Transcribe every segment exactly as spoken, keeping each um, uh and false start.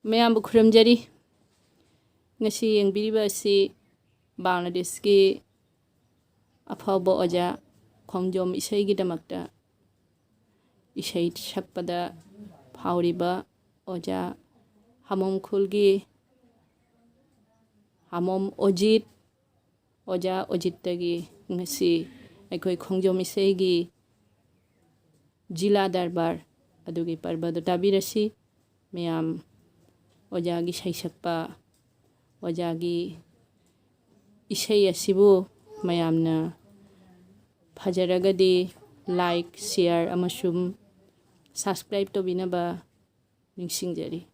ꯃꯌꯥꯝꯕꯨ ꯈꯨꯔꯨꯝꯖꯔꯤ꯫ ꯉꯁꯤ ꯌꯦꯡꯕꯤꯔꯤꯕ ꯑꯁꯤ ꯕꯪꯒ꯭ꯂꯥꯗꯦꯁꯀꯤ ꯑꯐꯥꯎꯕ ꯑꯣꯖꯥ, ꯈꯣꯡꯖꯣꯝ ꯏꯁꯩꯒꯤꯗꯃꯛꯇ ꯏꯁꯩ ꯁꯛꯄꯗ ꯐꯥꯎꯔꯤꯕ ꯑꯣꯖꯥ ꯍꯥꯃꯣꯝ ꯈꯨꯜꯒꯤ ꯍꯥꯃꯣꯝ ꯑꯣꯖꯤꯠ, ꯑꯣꯖꯥ ꯑꯣꯖꯤꯠꯇꯒꯤ ꯉꯁꯤ ꯑꯩꯈꯣꯏ ꯈꯣꯡꯖꯣꯝ ꯏꯁꯩꯒꯤ ꯖꯤꯂꯥ ꯗꯔꯕꯥꯔ ꯑꯗꯨꯒꯤ ꯄꯔꯕꯗꯨ ꯇꯥꯕꯤꯔꯁꯤ꯫ ꯃꯌꯥꯝ ꯑꯣꯖꯥꯒꯤ ꯁꯩꯁꯛꯄ, ꯑꯣꯖꯥꯒꯤ ꯏꯁꯩ ꯑꯁꯤꯕꯨ ꯃꯌꯥꯝꯅ ꯐꯖꯔꯒꯗꯤ like, share ꯑꯃꯁꯨꯡ subscribe ꯇꯧꯕꯤꯅꯕ ꯅꯤꯡꯁꯤꯡꯖꯔꯤ꯫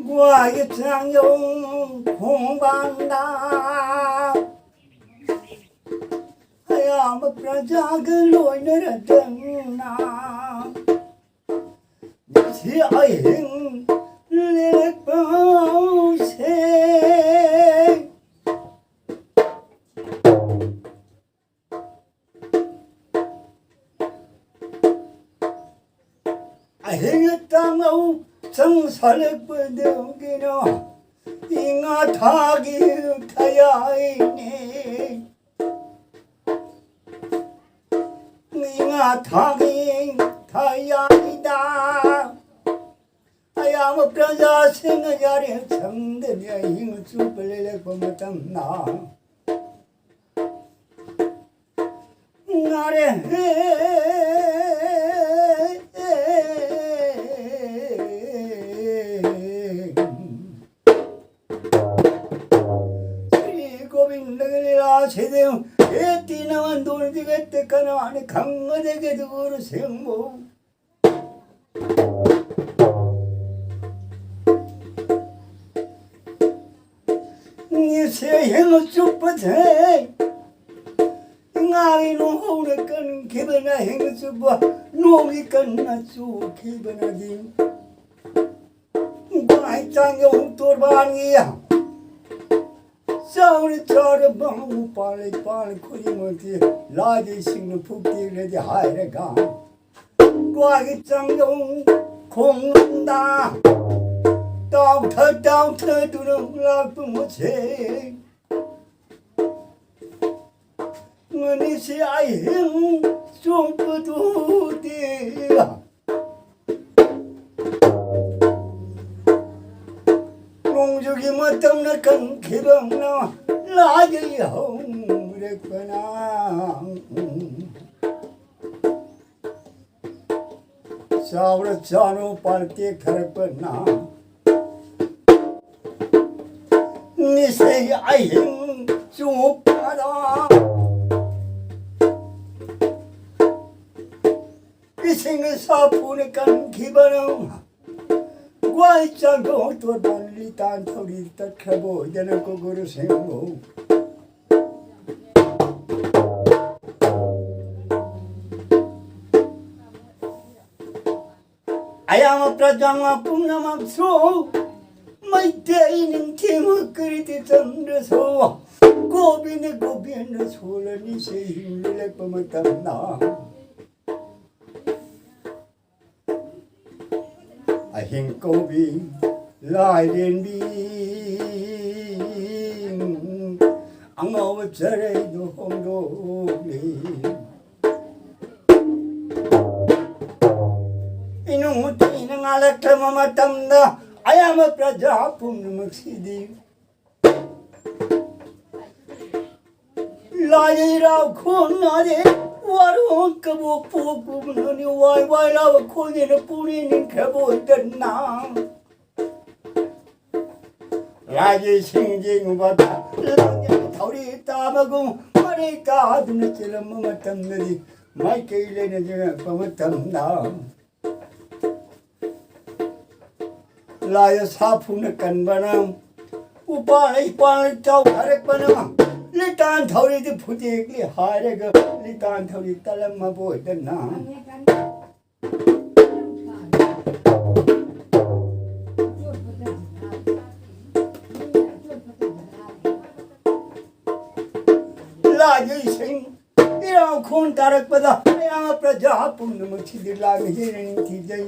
ꯒ꯭ꯋꯥꯒꯤ ꯆꯥꯡꯌꯧ ꯈꯣꯡꯕꯥꯟꯗ ꯑꯌꯥꯝꯕ ꯄ꯭ꯔꯖꯥꯒ ꯂꯣꯏꯅꯔꯗꯅ ꯉꯁꯤ ꯑꯍꯤꯡ ꯂꯦꯛꯄꯁꯦ꯫ ꯑꯍꯤꯡ ꯇꯥꯡꯂꯧ ꯆꯪꯁꯜꯂꯛꯄꯗꯒꯤꯅ ꯏꯉꯥ ꯊꯥꯒꯤ ꯊꯌꯥꯏꯅꯦ꯫ ꯏꯉꯥ ꯊꯥꯒꯤ ꯊꯌꯥꯏꯗ ꯑꯌꯥꯝꯕ ꯄ꯭ꯔꯖꯥꯁꯤꯡꯅ ꯌꯥꯔꯦ ꯁꯪꯗꯅꯤ ꯑꯍꯤꯡ ꯆꯨꯞꯄ ꯂꯦꯜꯂꯛꯄ ꯃꯇꯝꯗ ꯉꯥꯔꯦ꯫ ꯁ꯭ꯔꯤ ꯒꯣꯕꯤꯟꯗꯒꯤ ꯂꯤꯂꯥꯁꯤꯗꯤ ꯑꯦ ꯇꯤ ꯅꯃꯟꯗꯨꯔꯗꯤꯒ ꯀꯅꯥꯅ ꯈꯪꯒꯗꯒꯦ ꯗꯨꯔꯁꯤꯡꯕꯨ? ꯉꯁꯤ ꯑꯍꯤꯡ ꯆꯨꯞꯄꯁꯦ ꯉꯥꯒꯤ ꯅꯣꯡꯍꯧꯅ ꯀꯟꯈꯤꯕꯅ ꯑꯍꯤꯡ ꯆꯨꯞꯄ ꯅꯣꯡꯒꯤ ꯀꯟꯅ ꯆꯨꯈꯤꯕꯅꯗꯤ ꯒ꯭ꯋꯥꯏ ꯆꯥꯡꯒ ꯍꯨꯛꯇꯣꯔꯕꯥꯟꯒꯤ ꯆꯥꯎꯔ ꯆꯥꯎꯔꯕ ꯎꯄꯥꯜ ꯂꯩꯄꯥꯜ ꯈꯨꯗꯤꯡꯃꯛꯇꯤ ꯂꯥꯏꯒꯤ ꯏꯁꯤꯡꯅ ꯐꯨꯛꯇꯦꯛꯂꯗꯤ ꯍꯥꯏꯔꯒ ꯋꯥꯒꯤ ꯆꯪꯗꯧ ꯈꯣꯡꯅꯨꯡꯗ ꯇꯥꯎꯊ ꯇꯥꯎꯊꯗꯨꯅ ꯂꯥꯛꯄ ꯃꯁꯦ ꯉꯅꯤꯁꯤ ꯑꯍꯤꯡ ꯆꯨꯞꯄꯗꯨꯗꯤ ꯅꯣꯡꯖꯨꯒꯤ ꯃꯇꯝꯅ ꯀꯟꯈꯤꯕꯅ ꯂꯥꯏꯒꯤ ꯍꯧꯔꯛꯄꯅ ꯆꯥꯎꯔ ꯆꯥꯅꯨ ꯄꯥꯜꯇꯦꯛ ꯊꯔꯛꯄꯅ ꯅꯤꯁꯩ ꯑꯍꯤꯡ ꯆꯨꯞꯄꯗ ꯏꯁꯤꯡ ꯁꯥꯐꯨꯅ ꯀꯟꯈꯤꯕꯅ ꯒ꯭ꯋꯥꯏ ꯆꯥꯡꯗꯣ ꯇꯣꯔꯕꯥꯟ ꯂꯤꯇꯥꯟ ꯊꯧꯔꯤ ꯇꯠꯈ꯭ꯔꯕ ꯑꯣꯏꯗꯅ ꯀꯣꯒꯨꯔꯨꯁꯤꯡꯕꯨ ꯑꯌꯥꯝꯕ ꯄ꯭ꯔꯖꯥ ꯄꯨꯝꯅꯃꯛꯁꯨ ꯃꯩꯇꯩ ꯅꯤꯡꯊꯤꯕ ꯀ꯭ꯔꯤꯇꯤ ꯆꯟꯗ꯭ꯔꯁꯨ ꯒꯣꯕꯤꯟꯗ ꯒꯣꯕꯤꯟꯗ ꯁꯣꯜꯂꯅꯤ ꯁꯤ ꯍꯤꯡꯂꯛꯄ ꯃꯇꯝꯗ ꯑꯍꯤꯡ ꯀꯧꯕꯤ ꯂꯥꯏꯔꯦꯟꯕꯤ ꯑꯉꯧꯕ ꯆꯔꯩꯗꯨ ꯍꯣꯡꯗꯣꯛꯂꯤ꯫ ꯏꯅꯨꯡ ꯃꯇꯩꯅ ꯉꯥꯜꯂꯛꯂꯕ ꯃꯇꯝꯗ ꯑꯌꯥꯝꯕ ꯄ꯭ꯔꯖꯥ ꯄꯨꯝꯅꯃꯛꯁꯤꯗꯤ ꯂꯥꯏꯔꯥꯎ ꯈꯣꯟꯅꯔꯦ ꯋꯥꯔꯣꯡ ꯀꯕꯣꯛ ꯄꯣꯛꯄꯨꯝꯅꯅꯤ ꯋꯥꯏ ꯋꯥꯏ ꯂꯥꯎ ꯈꯣꯟꯅꯤꯅ ꯄꯨꯔꯤ ꯅꯤꯡꯈ꯭ꯔꯕ ꯑꯣꯏꯗꯅ ꯂꯥꯏꯒꯤ ꯏꯁꯤꯡ ꯌꯦꯡꯉꯨꯕꯗ ꯂꯥꯏꯒꯤ ꯊꯧꯔꯤ ꯇꯥꯕꯒꯨꯝ ꯃꯔꯩ ꯇꯥꯗꯨꯅ ꯆꯦꯜꯂꯝꯕ ꯃꯇꯝꯗꯗꯤ ꯃꯥꯏꯀꯩ ꯂꯩꯅ ꯌꯦꯡꯉꯛꯄ ꯃꯇꯝꯗ ꯂꯥꯏ ꯁꯥꯐꯨꯅ ꯀꯟꯕꯅ ꯄꯥꯜꯂꯩ ꯄꯥꯜꯂꯩ ꯆꯥꯎꯊꯔꯛꯄꯅ ꯂꯤꯇꯥꯟ ꯊꯧꯔꯤꯗꯨ ꯐꯨꯗꯦꯛꯂꯤ ꯍꯥꯏꯔꯒ ꯂꯤꯇꯥꯟ ꯊꯧꯔꯤ ꯇꯜꯂꯝꯃꯕ ꯑꯣꯏꯗꯅ꯫ ꯂꯥꯏꯒꯤ ꯏꯁꯤꯡ ꯏꯔꯥꯡ ꯈꯣꯟ ꯇꯥꯔꯛꯄꯗ ꯑꯌꯥꯝꯕ ꯄ꯭ꯔꯖꯥ ꯄꯨꯝꯅꯃꯛꯁꯤꯗꯤ ꯂꯥꯟ ꯍꯦꯟꯅ ꯅꯤꯡꯊꯤꯖꯩ꯫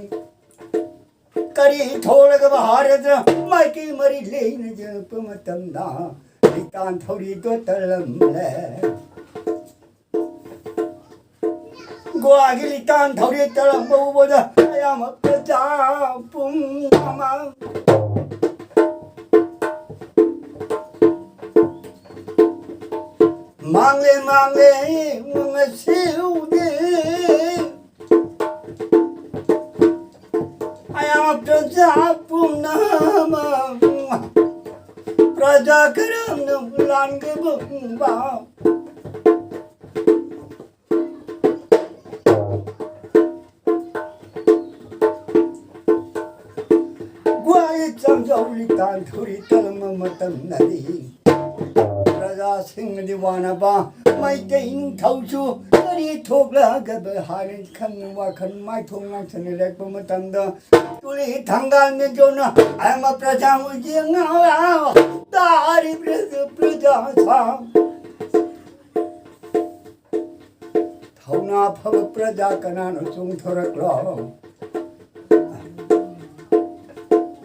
ꯀꯔꯤ ꯊꯣꯛꯂꯒ ꯚꯥꯔꯠꯅ ꯃꯥꯏꯀꯩ ꯃꯔꯤ ꯂꯩꯅ ꯌꯦꯡꯉꯛꯄ ꯃꯇꯝꯗ ꯂꯤꯇꯥꯟ ꯊꯧꯔꯤꯗꯣ ꯇꯜꯂꯝꯂꯦ꯫ ꯒꯣꯋꯥꯒꯤ ꯂꯤꯇꯥꯟ ꯊꯧꯔꯤ ꯇꯜꯂꯝꯕ ꯎꯕꯗ ꯑꯌꯥꯝꯕ ꯄ꯭ꯔꯖꯥ ꯄꯨꯝꯅꯃꯛ ꯃꯥꯡꯂꯦ ꯃꯥꯡꯂꯦ ꯉꯁꯤꯗꯤ꯫ ꯑꯌꯥꯝꯕ ꯄ꯭ꯔꯖꯥ ꯄꯨꯝꯅꯃꯛ ꯄ꯭ꯔꯖꯥ ꯀꯔꯝꯅ ꯂꯥꯟꯒꯕ ꯒ꯭ꯋꯥꯏ ꯆꯪꯖꯧ ꯂꯤꯇꯥꯟ ꯊꯧꯔꯤ ꯇꯜꯂꯝꯕ ꯃꯇꯝꯗꯗꯤ ꯄ꯭ꯔꯖꯥꯁꯤꯡꯅꯗꯤ ꯋꯥꯅꯕ ꯃꯩꯇꯩ ꯅꯤꯡꯊꯧꯁꯨ ꯀꯔꯤ ꯊꯣꯛꯂꯒꯕ ꯍꯥꯏꯅ ꯈꯟ ꯋꯥꯈꯜ ꯃꯥꯏꯊꯣꯡ ꯉꯥꯡꯁꯟꯅ ꯂꯩꯔꯛꯄ ꯃꯇꯝꯗ ꯇꯨꯂꯤ ꯊꯪꯒꯥꯜ ꯃꯦꯖꯣꯅ ꯑꯌꯥꯝꯕ ꯄ꯭ꯔꯖꯥ ꯃꯣꯏꯒꯤ ꯉꯥꯎ ꯇꯥꯔꯤꯕ꯭ꯔ ꯄ꯭ꯔꯖꯥ ꯁꯥ ꯊꯧꯅꯥ ꯐꯕ ꯄ꯭ꯔꯖꯥ ꯀꯅꯥꯅꯣ ꯆꯣꯡꯊꯣꯔꯛꯂꯣ?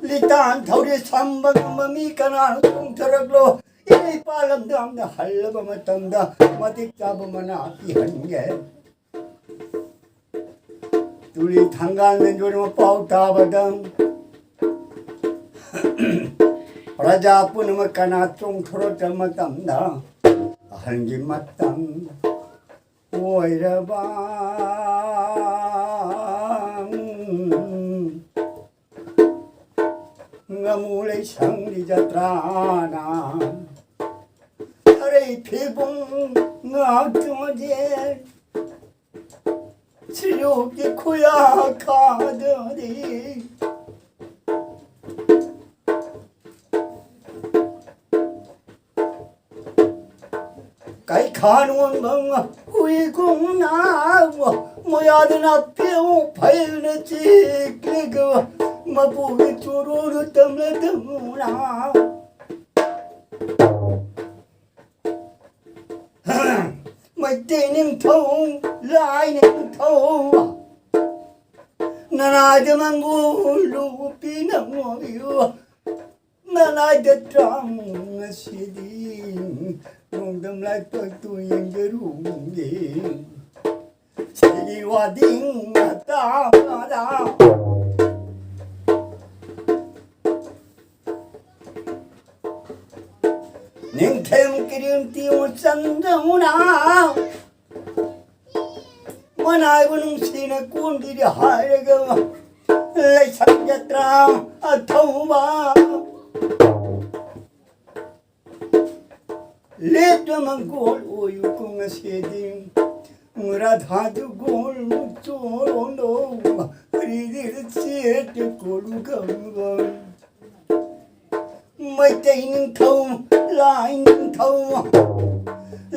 ꯂꯤꯇꯥꯟ ꯊꯧꯔꯤ ꯁꯝꯕ ꯉꯝꯕ ꯃꯤ ꯀꯅꯥꯅꯣ ꯆꯣꯡꯊꯣꯔꯛꯂꯣ? ꯏꯄꯥ ꯂꯝꯗꯝꯗ ꯍꯜꯂꯕ ꯃꯇꯝꯗ ꯃꯇꯤꯛ ꯆꯥꯕ ꯃꯅꯥ ꯄꯤꯍꯟꯒꯦ꯫ ꯇꯨꯂꯤ ꯊꯪꯒꯥꯜ ꯃꯦꯟꯖꯣꯏꯅ ꯄꯥꯎ ꯇꯥꯕꯗ ꯄ꯭ꯔꯖꯥ ꯄꯨꯝꯅꯃꯛ ꯀꯅꯥ ꯆꯣꯡꯊꯣꯔꯛꯇ ꯃꯇꯝꯗ ꯑꯍꯜꯒꯤ ꯃꯇꯝ ꯑꯣꯏꯔꯕ ꯉꯥꯃꯨ ꯂꯩꯁꯪꯒꯤ ꯖꯇ꯭ꯔꯥꯅ ꯈꯔꯩ ꯐꯤꯕꯨꯡ ꯉꯥꯛꯇꯨꯃꯗꯤ ꯁꯤꯔꯨꯛꯀꯤ ꯈꯨꯌꯥ ꯈꯥꯗꯔꯤ꯫ ꯀꯩꯈꯥ ꯅꯣꯟꯕ ꯍꯨꯏ ꯈꯣꯡꯅꯥꯎ ꯃꯌꯥꯗꯅ ꯄꯦꯎ ꯐꯩꯅ ꯆꯤꯛꯂꯒ ꯃꯄꯨꯒꯤ ꯆꯨꯔꯨꯔꯨ ꯇꯝꯂꯗꯧꯅ꯫ ꯃꯩꯇꯩ ꯅꯤꯡꯊꯧ, ꯂꯥꯏ ꯅꯤꯡꯊꯧ, ꯅꯅꯥꯏꯗ ꯃꯪꯒꯣꯜ ꯂꯨꯄꯤ ꯅꯪꯉꯣꯏꯌꯨ꯫ ꯅꯅꯥꯏꯗ ꯇ꯭ꯔꯥꯝ ꯉꯁꯤꯗꯤ ꯅꯣꯡꯗꯝ ꯂꯥꯏꯄꯛꯇꯨ ꯌꯦꯡꯖꯔꯨꯒꯦ꯫ ꯁꯤꯒꯤ ꯋꯥꯗꯤꯡ ꯃꯇꯥꯗ ꯅꯤꯡꯊꯦꯝ ꯀꯤꯔꯤꯝꯇꯤ ꯆꯟꯗꯧꯅ ꯃꯅꯥꯏꯕꯨ ꯅꯨꯡꯁꯤꯅ ꯀꯣꯟꯕꯤꯔꯦ ꯍꯥꯏꯔꯒ ꯂꯩꯁꯪ ꯖꯇ꯭ꯔꯥ ꯑꯊꯧꯕ ꯂꯦꯞꯇ ꯃꯪꯒꯣꯜ ꯑꯣꯏꯌꯨ ꯀꯨꯡ ꯑꯁꯤꯗꯤ ꯔꯥꯙꯥꯗꯨ ꯒꯣꯜ ꯆꯣꯔꯣꯟꯗꯣ ꯔꯤꯗꯤꯔ ꯆꯦꯠꯇ ꯀꯣꯂꯨ ꯒꯝꯒꯝ꯫ ꯃꯩꯇꯩ ꯅꯤꯡꯊꯧ, ꯂꯥꯏ ꯅꯤꯡꯊꯧ,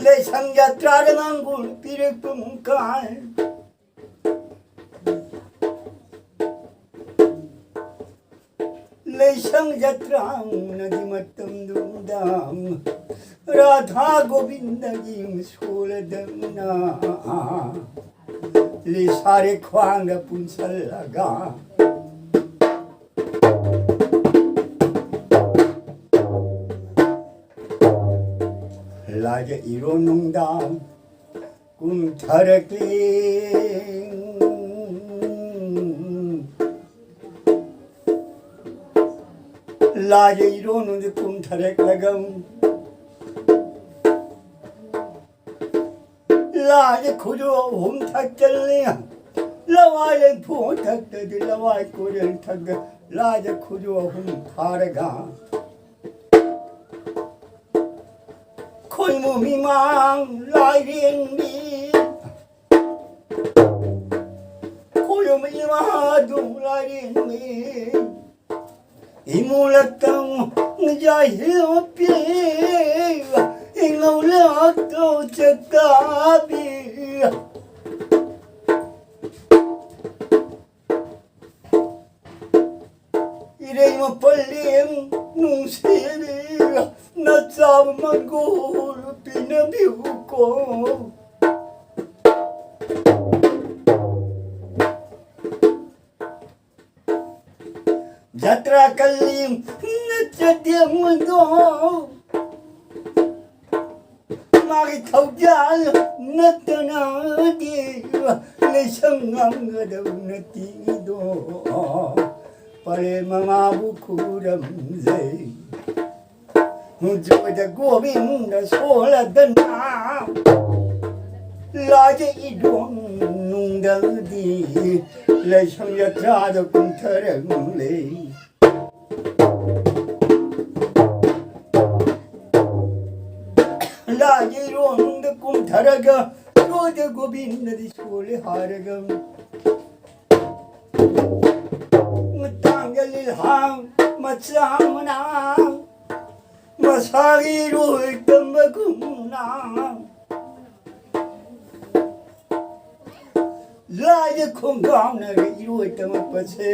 ꯂꯩꯁꯪ ꯖꯇ꯭ꯔꯥꯗ ꯃꯪꯒꯣꯜ ꯄꯤꯔꯛꯄ ꯃꯨꯀꯥꯏ꯫ ꯂꯩꯁꯪ ꯖꯇ꯭ꯔꯥꯅꯗꯤ ꯃꯇꯝꯗꯨꯗ ꯔꯥꯙꯥ ꯒꯣꯕꯤꯟꯗꯒꯤ ꯁꯣꯂꯗꯝꯅ ꯂꯤꯁꯥꯔꯦ ꯈ꯭ꯋꯥꯡꯗ ꯄꯨꯟꯁꯜꯂꯒ꯫ ꯂꯥꯏꯖ ꯏꯔꯣ ꯅꯨꯡꯗꯥꯡ ꯀꯨꯝꯊꯔꯛꯂꯤ꯫ ꯂꯥꯏꯖ ꯏꯔꯣ ꯅꯨꯡꯗꯥꯡ ꯀꯨꯝꯊꯔꯛꯂꯒ ꯂꯥꯏꯖ ꯈꯨꯖꯨ ꯑꯍꯨꯝ ꯊꯛꯆꯜꯂꯤ꯫ ꯂꯋꯥꯏ ꯂꯦꯝꯐꯨ ꯊꯛꯇꯗꯤ ꯂꯋꯥꯏ ꯀꯣꯔꯦꯜ ꯊꯛꯇ ꯂꯥꯏꯖ ꯈꯨꯖꯨ ꯑꯍꯨꯝ ꯊꯥꯔꯒ ꯈꯣꯏꯃꯨ ꯃꯤꯃꯥꯡ ꯂꯥꯏꯔꯦꯟꯕꯤ꯫ ꯈꯣꯏꯃꯨ ꯃꯤꯃꯥꯡ ꯑꯗꯨ ꯂꯥꯏꯔꯦꯟꯕꯤ꯫ ꯏꯃꯨꯂꯛꯇꯪ ꯌꯥꯏꯍꯤꯜꯄꯤ꯫ ꯏꯉꯧꯂꯥꯛꯇꯣ ꯆꯥꯛꯇꯥꯕꯤ꯫ ꯏꯔꯩ ꯃꯄꯜꯂꯦꯝ ꯅꯨꯡꯁꯤꯕꯤ, ꯅꯆꯥꯕ ꯃꯪꯒꯣꯜ ꯄꯤꯅꯕꯤꯌꯨꯀꯣ꯫ ꯖꯇ꯭ꯔꯥ ꯀꯜꯂꯤ ꯅꯠꯇ꯭ꯔꯗꯤ ꯑꯃꯗꯣ, ꯃꯥꯒꯤ ꯊꯧꯖꯥꯜ ꯅꯠꯇꯅꯗꯤ ꯂꯩꯁꯪ ꯉꯝꯒꯗꯕ ꯅꯠꯇꯦꯗꯣ꯫ ꯄꯔꯦꯝ ꯃꯃꯥꯕꯨ ꯈꯨꯔꯨꯝꯖꯩ꯫ ꯖꯣꯏꯗ ꯒꯣꯕꯤꯟꯗ ꯁꯣꯜꯂꯗꯅ ꯂꯥꯏꯖ ꯏꯔꯣꯟ ꯅꯨꯡꯗꯪꯗꯤ ꯂꯥꯏꯁꯪ ꯌꯥꯇ꯭ꯔꯥꯗ ꯀꯨꯝꯊꯔꯛꯂꯦ꯫ ꯂꯥꯏꯖ ꯏꯔꯣꯟꯗ ꯀꯨꯝꯊꯔꯒ ꯖꯣꯏꯗ ꯒꯣꯕꯤꯟꯗꯗꯤ ꯁꯣꯜꯂꯦ ꯍꯥꯏꯔꯒ ꯃꯇꯥꯡꯗ ꯂꯤꯜꯍꯥꯡ ꯃꯆꯥ ꯃꯅꯥ ꯃꯁꯥꯒꯤ ꯏꯔꯣꯏ ꯇꯝꯕꯒꯨꯝꯅ ꯂꯥꯏꯗ ꯈꯣꯡꯒꯥꯎꯅꯔ ꯏꯔꯣꯏ ꯇꯝꯃꯛꯄꯁꯦ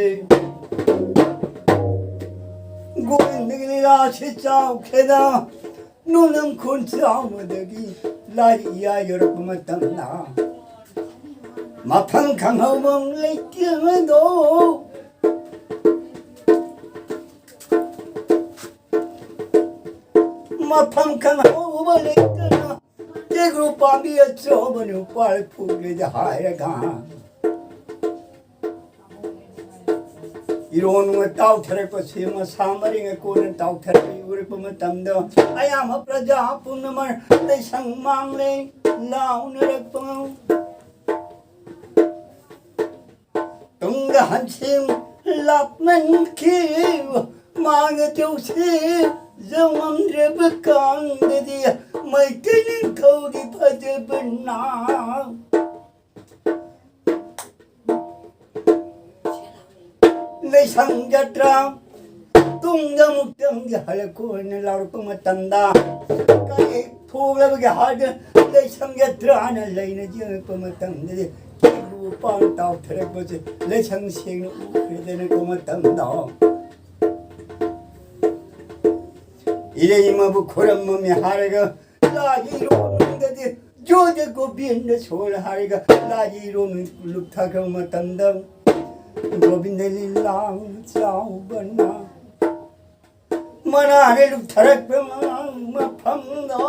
ꯒꯣꯕꯤꯟꯗꯒꯤ ꯂꯤꯂꯥꯁꯤ ꯆꯥꯎꯈ꯭ꯔꯦꯗ꯫ ꯅꯣꯡꯗꯝ ꯈꯣꯟ ꯆꯥꯎꯕꯗꯒꯤ ꯂꯥꯏ ꯏꯌꯥ ꯌꯧꯔꯛꯄ ꯃꯇꯝꯗ ꯃꯐꯝ ꯈꯪꯍꯧꯕ ꯂꯩꯇꯦ ꯑꯗꯣ꯫ ꯃꯐꯝ ꯈꯪꯍꯧꯕ ꯂꯩꯇꯅ ꯇꯦꯒ꯭ꯔꯨ ꯄꯥꯝꯕꯤ ꯑꯆꯧꯕꯅ ꯎꯄꯥꯜ ꯐꯨꯛꯂꯦꯗ ꯍꯥꯏꯔꯒ ꯏꯔꯣꯟꯅ ꯇꯥꯎꯊꯔꯛꯄꯁꯤ ꯃꯁꯥ ꯃꯔꯤꯡ ꯀꯣꯟꯅ ꯇꯥꯎꯊꯔꯛꯏ ꯎꯔꯛꯄ ꯃꯇꯝꯗ ꯑꯌꯥꯝꯕ ꯄ꯭ꯔꯖꯥ ꯄꯨꯝꯅꯃꯛ ꯂꯩꯁꯪ ꯃꯥꯡꯂꯦ ꯂꯥꯎꯅꯔꯛꯄ꯫ ꯇꯨꯡꯗ ꯍꯟꯁꯤꯡ ꯂꯥꯞꯃꯟꯈꯤꯕ ꯃꯥꯅ ꯇꯧꯁꯤ ꯌꯧꯉꯝꯗ꯭ꯔꯕ ꯀꯥꯟꯗꯗꯤ ꯃꯩꯇꯩ ꯅꯤꯡꯊꯧꯗꯤ ꯐꯖꯕꯅ ꯂꯩꯁꯪ ꯖꯇ꯭ꯔꯥ ꯇꯨꯡꯗ ꯑꯃꯨꯛꯇꯪꯗꯤ ꯍꯜꯂꯛꯈꯣꯅ ꯂꯥꯎꯔꯛꯄ ꯃꯇꯝꯗ ꯀꯔꯤ ꯄꯣꯛꯂꯕꯒꯤ ꯍꯥꯏꯗꯅ ꯂꯩꯁꯪ ꯌꯥꯇ꯭ꯔꯥꯅ ꯂꯩꯅ ꯌꯦꯡꯉꯛꯄ ꯃꯇꯝꯗꯗꯤ ꯀꯦꯀ꯭ꯔꯨ ꯄꯥꯟ ꯇꯥꯎꯊꯔꯛꯄꯁꯦ ꯂꯩꯁꯪ ꯁꯦꯡꯅ ꯎꯈ꯭ꯔꯦꯗꯅꯀꯣ ꯃꯇꯝꯗ꯫ ꯏꯔꯩꯃꯕꯨ ꯈꯨꯔꯝꯃꯝꯃꯤ ꯍꯥꯏꯔꯒ ꯂꯥꯏꯒꯤ ꯏꯔꯣꯟꯗꯗꯤ ꯖꯣꯏꯗ ꯒꯣꯕꯤꯟꯗ ꯁꯣꯜ ꯍꯥꯏꯔꯒ ꯂꯥꯏꯒꯤ ꯏꯔꯣꯟ ꯂꯨꯞꯊꯈ꯭ꯔꯕ ꯃꯇꯝꯗ ꯒꯣꯕꯤꯟꯗ ꯂꯤꯂꯥꯡ ꯆꯥꯎꯕꯅ ꯃꯅꯥꯔꯦ ꯂꯨꯞꯊꯔꯛꯄ ꯃꯐꯝꯗꯣ꯫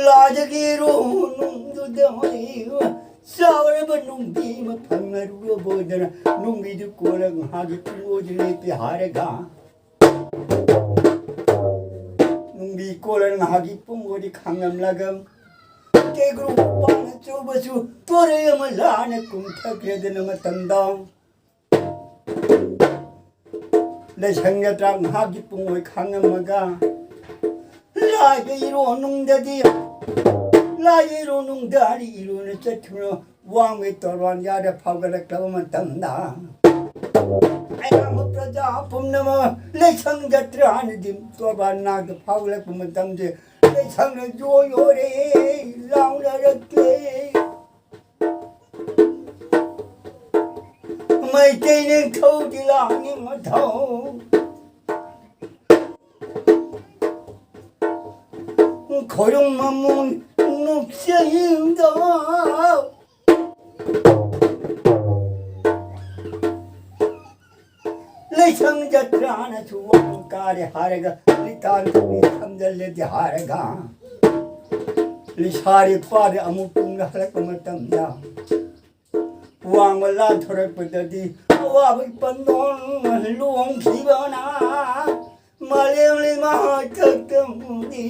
ꯂꯥꯏꯗꯒꯤ ꯏꯔꯣ ꯅꯨꯡꯗꯨꯗ ꯆꯥꯎꯔꯕ ꯅꯨꯡꯕꯤ ꯑꯃ ꯐꯪꯉꯔꯨꯔꯕ ꯑꯣꯏꯗꯅ ꯅꯨꯡꯕꯤꯗꯨ ꯀꯣꯜꯂ ꯉꯥꯏꯍꯥꯛꯀꯤ ꯄꯨꯡ ꯑꯣꯏꯗ ꯂꯦꯞꯄꯤ ꯍꯥꯏꯔꯒ ꯅꯨꯡꯕꯤ ꯀꯣꯜꯂ ꯉꯥꯏꯍꯥꯛꯀꯤ ꯄꯨꯡ ꯑꯣꯏꯗꯤ ꯈꯥꯡꯂꯝꯂꯒ ꯀꯦꯒ꯭ꯔꯨ ꯄꯥꯟ ꯑꯆꯧꯕꯁꯨ ꯇꯣꯔꯩ ꯑꯃ ꯂꯥꯅ ꯀꯨꯝꯊꯈ꯭ꯔꯦꯗꯅ ꯃꯇꯝꯗ ꯂꯩꯁꯪ ꯌꯥꯇ꯭ꯔꯥ ꯉꯥꯏꯍꯥꯛꯀꯤ ꯄꯨꯡ ꯑꯣꯏ ꯈꯥꯡꯉꯝꯃꯒ ꯂꯥꯏꯒ ꯏꯔꯣ ꯅꯨꯡꯗꯗꯤ ꯂꯥꯏꯒ ꯏꯔꯣ ꯅꯨꯡꯗ ꯍꯥꯏꯔꯤ ꯏꯔꯣꯅ ꯆꯠꯈꯤꯕꯅꯣ ꯋꯥꯡꯃꯩ ꯇꯣꯔꯕꯥꯟ ꯌꯥꯗ ꯐꯥꯎꯒꯠꯂꯛꯂꯕ ꯃꯇꯝꯗ ꯑꯌꯥꯝꯕ ꯄ꯭ꯔꯖꯥ ꯄꯨꯝꯅꯃꯛ ꯂꯩꯁꯪ ꯌꯥꯇ꯭ꯔꯥꯅꯗꯤ ꯇꯣꯔꯕꯥꯟ ꯅꯥꯗ ꯐꯥꯎꯒꯠꯂꯛꯄ ꯃꯇꯝꯁꯦ ꯂꯩꯁꯪꯅ ꯌꯣ ꯌꯣꯔꯦ ꯂꯥꯎꯅꯔꯛꯀꯦ꯫ ꯃꯩꯇꯩ ꯅꯤꯡꯊꯧ ꯗꯤꯂꯥꯡꯒꯤ ꯃꯊꯧ ꯈꯣꯏꯔꯨꯝ ꯃꯃꯣꯟ ꯅꯨꯡꯁꯤꯗ ꯂꯩꯁꯪ ꯖꯇ꯭ꯔꯥꯅꯁꯨ ꯋꯥꯡ ꯀꯥꯔꯦ ꯍꯥꯏꯔꯒ ꯂꯤꯇꯥꯟ ꯊꯝꯖꯤꯜꯂꯦꯗꯤ ꯍꯥꯏꯔꯒ ꯂꯩꯁꯥꯔꯤ ꯄꯥꯔꯤ ꯑꯃꯨꯛ ꯇꯨꯡꯗ ꯍꯜꯂꯛꯄ ꯃꯇꯝꯗ ꯋꯥꯡꯃ ꯂꯥꯟꯊꯣꯔꯛꯄꯗꯗꯤ ꯑꯋꯥꯕꯒꯤ ꯄꯟꯗꯣꯡ ꯂꯣꯡꯈꯤꯕꯅ ꯃꯥꯂꯦꯝꯂꯩ ꯃꯍꯥꯛꯇꯛꯇꯝꯅꯤ꯫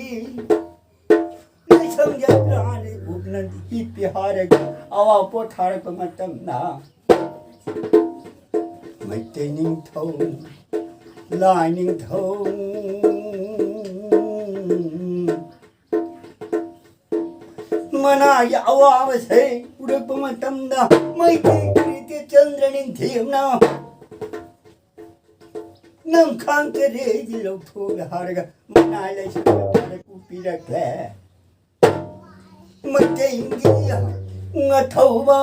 ꯂꯩꯁꯪ ꯌꯥꯇ꯭ꯔꯥꯅꯤ ꯎꯞꯅ ꯍꯤꯞꯄꯤ ꯍꯥꯏꯔꯒ ꯑꯋꯥ ꯄꯣꯊꯥꯔꯛꯄ ꯃꯇꯝꯗ ꯃꯩꯇꯩ ꯅꯤꯡꯊꯧ ꯂꯥꯏ ꯅꯤꯡꯊꯧ ꯃꯅꯥꯒꯤ ꯑꯋꯥꯕꯁꯦ ꯎꯔꯛꯄ ꯃꯇꯝꯗ ꯃꯩꯇꯩ ꯀ꯭ꯔꯤꯇꯤ ꯆꯟꯗ꯭ꯔ ꯅꯤꯡꯊꯦꯝꯅ ꯅꯝꯈꯥꯡ ꯇꯔꯦꯠꯗꯤ ꯂꯧꯊꯣꯛꯂꯦ ꯍꯥꯏꯔꯒ ꯃꯅꯥꯏ ꯂꯩꯁꯜꯂꯒ ꯄꯤꯔꯛꯂꯦ꯫ ꯃꯩꯇꯩꯒꯤ ꯉꯥꯊꯧꯕ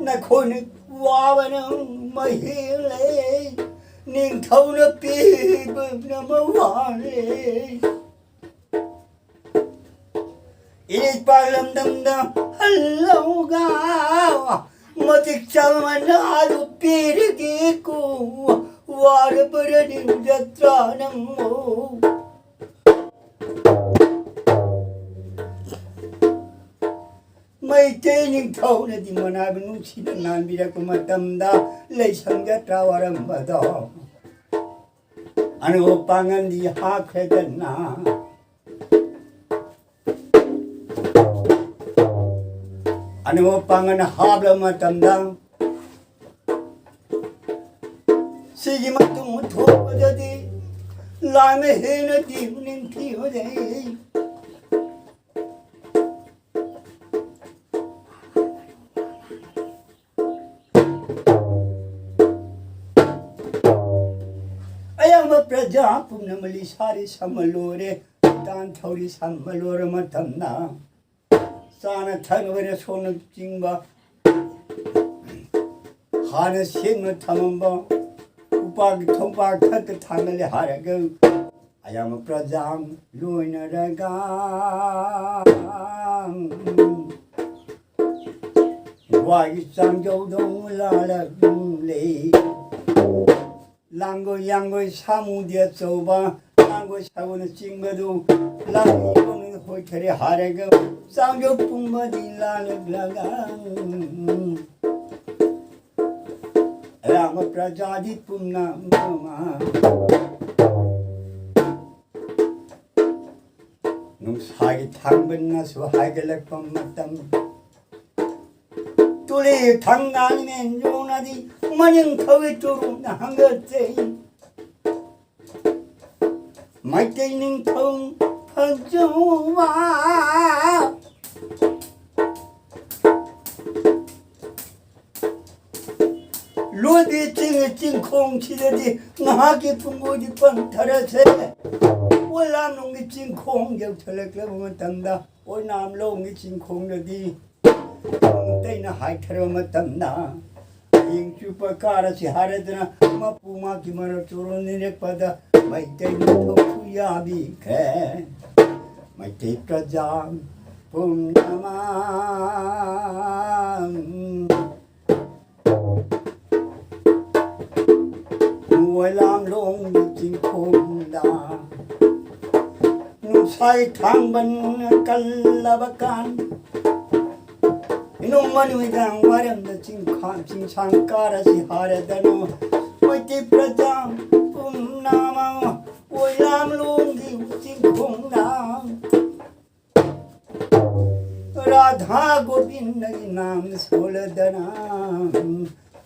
ꯅꯈꯣꯏꯅ ꯋꯥꯕꯅ ꯃꯍꯦꯜꯂꯦ, ꯅꯤꯡꯊꯧꯅ ꯄꯤꯕꯅ ꯃꯋꯥꯂꯦ꯫ ꯏꯔꯩꯄꯥꯛ ꯂꯝꯗꯝꯗ ꯍꯜꯂꯧꯒ ꯃꯇꯤꯛ ꯆꯥꯕ ꯃꯅꯥꯗꯨ ꯄꯤꯔꯒꯦꯀꯣ, ꯋꯥꯔꯕ꯭ꯔꯅꯤ ꯖꯇ꯭ꯔꯥ ꯅꯪꯕꯨ꯫ ꯃꯩꯇꯩ ꯅꯤꯡꯊꯧꯅꯗꯤ ꯃꯅꯥꯏꯕ ꯅꯨꯡꯁꯤꯅ ꯅꯥꯟꯕꯤꯔꯛꯄ ꯃꯇꯝꯗ ꯂꯩꯁꯪ ꯖꯇ꯭ꯔꯥ ꯋꯥꯔꯝꯕꯗꯣ ꯑꯅꯧꯕ ꯄꯥꯡꯒꯜꯗꯤ ꯍꯥꯞꯈ꯭ꯔꯦꯗꯅ꯫ ꯑꯅꯧꯕ ꯄꯥꯡꯒꯜ ꯍꯥꯞꯂꯕ ꯃꯇꯝꯗ ꯁꯤꯒꯤ ꯃꯇꯨꯡ ꯊꯣꯛꯄꯗꯗꯤ ꯂꯥꯟꯅ ꯍꯦꯟꯅꯗꯤ ꯅꯤꯡꯊꯤꯕꯗꯤ꯫ ꯑꯌꯥꯝꯕ ꯄ꯭ꯔꯖꯥ ꯄꯨꯝꯅꯃꯛ ꯂꯤꯁꯥꯔꯤ ꯁꯝꯃ ꯂꯣꯏꯔꯦ, ꯇꯥꯟ ꯊꯧꯔꯤ ꯁꯝꯃ ꯂꯣꯏꯔ ꯃꯇꯝꯗ ꯆꯥꯅ ꯊꯛꯅꯕ ꯔꯦꯁꯣꯟꯅꯆꯤꯡꯕ ꯍꯥꯟꯅ ꯁꯦꯝꯅ ꯊꯝꯃꯝꯕ ꯎꯄꯥꯛꯀꯤ ꯊꯣꯡꯄꯥꯛ ꯊꯛꯇ ꯊꯥꯡꯒꯠꯂꯦ ꯍꯥꯏꯔꯒ ꯑꯌꯥꯝꯕ ꯄ꯭ꯔꯖꯥ ꯂꯣꯏꯅꯔꯒ ꯋꯥꯒꯤ ꯆꯥꯡꯖꯧꯗꯧ ꯂꯥꯜꯂꯛꯂꯦ꯫ ꯂꯥꯡꯒꯣꯏ ꯌꯥꯡꯒꯣꯏ ꯁꯥꯃꯨꯗꯤ ꯑꯆꯧꯕ, ꯂꯥꯡꯒꯣꯏ ꯁꯥꯒꯣꯏꯅꯆꯤꯡꯕꯗꯨ ꯂꯥꯡꯒꯣꯏ ꯍꯣꯏꯊꯔꯦ ꯍꯥꯏꯔꯒ ꯆꯥꯡꯖꯧ ꯄꯨꯝꯕꯗꯤ ꯂꯥꯜꯂꯛꯂꯒ ꯑꯌꯥꯝꯕ ꯄ꯭ꯔꯖꯥꯗꯤ ꯄꯨꯝꯅꯃꯛ ꯅꯨꯡꯁꯥꯒꯤ ꯊꯥꯡꯕꯟꯅꯁꯨ ꯍꯥꯏꯒꯠꯂꯛꯄ ꯃꯇꯝ, ꯇꯨꯂꯤ ꯊꯪꯒꯥꯜ ꯃꯦꯟꯖꯣꯡꯅꯗꯤ ꯃꯅꯤꯡ ꯊꯧꯏ ꯇꯨꯔꯨꯝꯅ ꯍꯪꯒꯠꯆꯩ꯫ ꯃꯩꯇꯩ ꯅꯤꯡꯊꯧ ꯐꯖꯧꯕ ꯂꯣꯏꯕꯤ ꯆꯤꯡ ꯆꯤꯡꯈꯣꯡꯁꯤꯗꯗꯤ ꯉꯥꯏꯍꯥꯛꯀꯤ ꯄꯨꯡꯈꯣꯏꯗꯤ ꯄꯟꯊꯔꯁꯦ꯫ ꯑꯣꯏꯂꯥꯝꯂꯣꯡꯒꯤ ꯆꯤꯡꯈꯣꯡ ꯌꯧꯁꯤꯜꯂꯛꯂꯕ ꯃꯇꯝꯗ, ꯑꯣꯏꯅꯥꯝꯂꯣꯡꯒꯤ ꯆꯤꯡꯈꯣꯡꯗꯗꯤ ꯇꯩꯅ ꯍꯥꯏꯊꯔꯕ ꯃꯇꯝꯗ, ꯍꯌꯦꯡ ꯆꯨꯞꯄ ꯀꯥꯔꯁꯤ ꯍꯥꯏꯔꯗꯅ ꯃꯄꯨ ꯃꯥꯒꯤ ꯃꯔꯛ ꯆꯨꯔꯣꯟ ꯅꯤꯔꯛꯄꯗ ꯃꯩꯇꯩ ꯅꯤꯡꯊꯧꯁꯨ ꯌꯥꯕꯤꯈ꯭ꯔꯦ꯫ ꯃꯩꯇꯩ ꯄ꯭ꯔꯖꯥ ꯄꯨꯝꯅꯃꯛ ꯃꯣꯏꯂꯥꯝꯂꯣꯡꯒꯤ ꯆꯤꯡꯈꯣꯡꯗ ꯅꯨꯡꯁꯥꯏ ꯊꯥꯡꯕꯟ ꯀꯜꯂꯕ ꯀꯥꯟ, ꯅꯣꯡꯃ ꯅꯨꯃꯤꯗꯥꯡ ꯋꯥꯏꯔꯝꯗ ꯆꯤꯡꯈꯥ-, ꯆꯤꯡꯁꯥꯡ ꯀꯥꯔꯁꯤ ꯍꯥꯏꯔꯗꯅ ꯃꯩꯇꯩ ꯄ꯭ꯔꯖꯥ ꯄꯨꯝꯅꯃꯛ ꯑꯣꯏꯂꯥꯝꯂꯣꯡꯒꯤ ꯆꯤꯡꯈꯣꯡꯗ ꯔꯥꯙꯥ ꯒꯣꯕꯤꯟꯗꯒꯤ ꯅꯥꯝ ꯁꯣꯜꯂꯗꯅ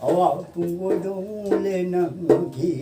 ꯑꯋꯥ ꯄꯨꯡꯒꯣꯏꯗꯣ ꯂꯦꯟꯅꯈꯤ꯫